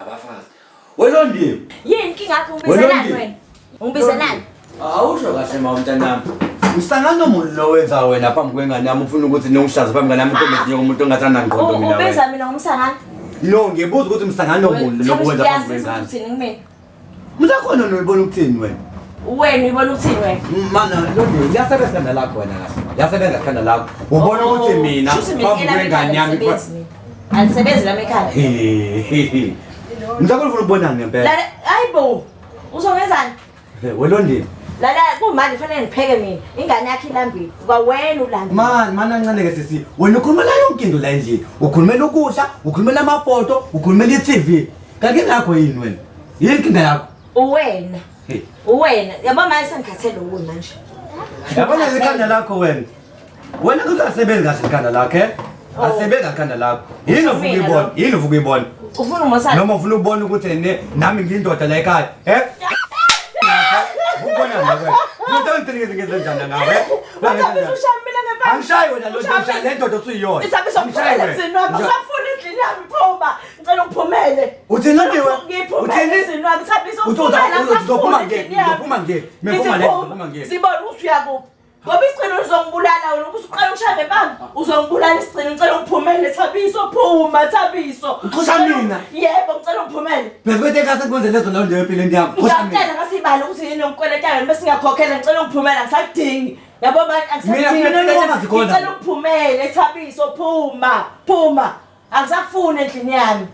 Abafazi. Welondiwe. Yini inkinga yakho ungibizelani wena? Ungibizelani? Awusho kahle ma mntanami. Msangano muni lo wenza wena phambi kwengane yami ufuna ukuthi nongihlaze phambi kwengane yami ukhombe nje umuntu ongathanda ngqondo mina wena. Ubiza mina ngomsangano? No, ngibuza ukuthi msangano muni lo wenza phambi kwengane. Uthini kumina? Mntakhona noyibona ukuthini wena? Wena uyibona ukuthini wena? Mana Londi, liyasebenza ikhanda lakho wena kahle. Liyasebenza ikhanda lakho. Ubona ukuthi Oh, mina shuthi mina phambi elami kwengane ikhanda yami alisebenzi mina. Alisebenzi lami ekhanda. Mntakhona ufuna ukubonani ngempela? Lala, hayibo. Uzongenzani? Welondini. Lala kumanje kufanele ngipheke mina. Ingane yakhe ilambile. Kwawena ulambile. Man, mana ncane ke sisi. Wena ukhulumela yonke into la endlini. Ukhulumela ukudla, ukhulumela amafoto, ukhulumela i-TV. Kanti ngakho yini wena? Yini inkinga yakho? Uwena. Hey. Uwena. Yabo manje sengikhathele uwe manje. Yabona ikhanda lakho wena. Wena kuzasebenzi kahle ikhanda lakho, eh? Oh. Asebenza ikhanda lakho. Yini ufuna Mina ukuyibona? lo. Yini ufuna ukuyibona? Ufuna umosana? Noma ufuna ukubona ukuthi ne nami ngiyindoda la ekhaya, eh? Ubona ngawe. Umuntu onginikeza ngezenjani ngawe? eh? Uthabisa ushaya mina ngempama. Angishayi wena lo ngishayi le ndoda osuyiyona. Ithabisa Angishayi uphumele wena. emzini wami. Usafuna endlini yami phuma. Ngicela ungiphumele. Uthini Londiwe? Ngiphumele Uthini? emzini wami. Thabisa Uthi uphumele. uzophuma Angisafuni ngeke, endlini yami. uzophuma ngeke. Mina phuma le, uzophuma ngeke. Sibona ukuthi uyakuphi. Ngoba isigcino uzongibulala wena ukuthi uqale ukushaya ngempama. Uzongibulala isigcino ngicela ungiphumele Thabiso phuma Thabiso. Uxosha mina? Yebo ngicela ungiphumele. Bese kwethe kase kwenze lezo ndawo nje empilweni yami. Xosha mina. Ngiyakutshela ngasibala ukuthi yini ongikweletayo bese ngiyakhokhela ngicela ungiphumele angisakudingi. Yabo manje angisakudingi. Mina- mina noma zikhona. Ngicela ungiphumele Thabiso phuma phuma. Angisakufuni endlini yami.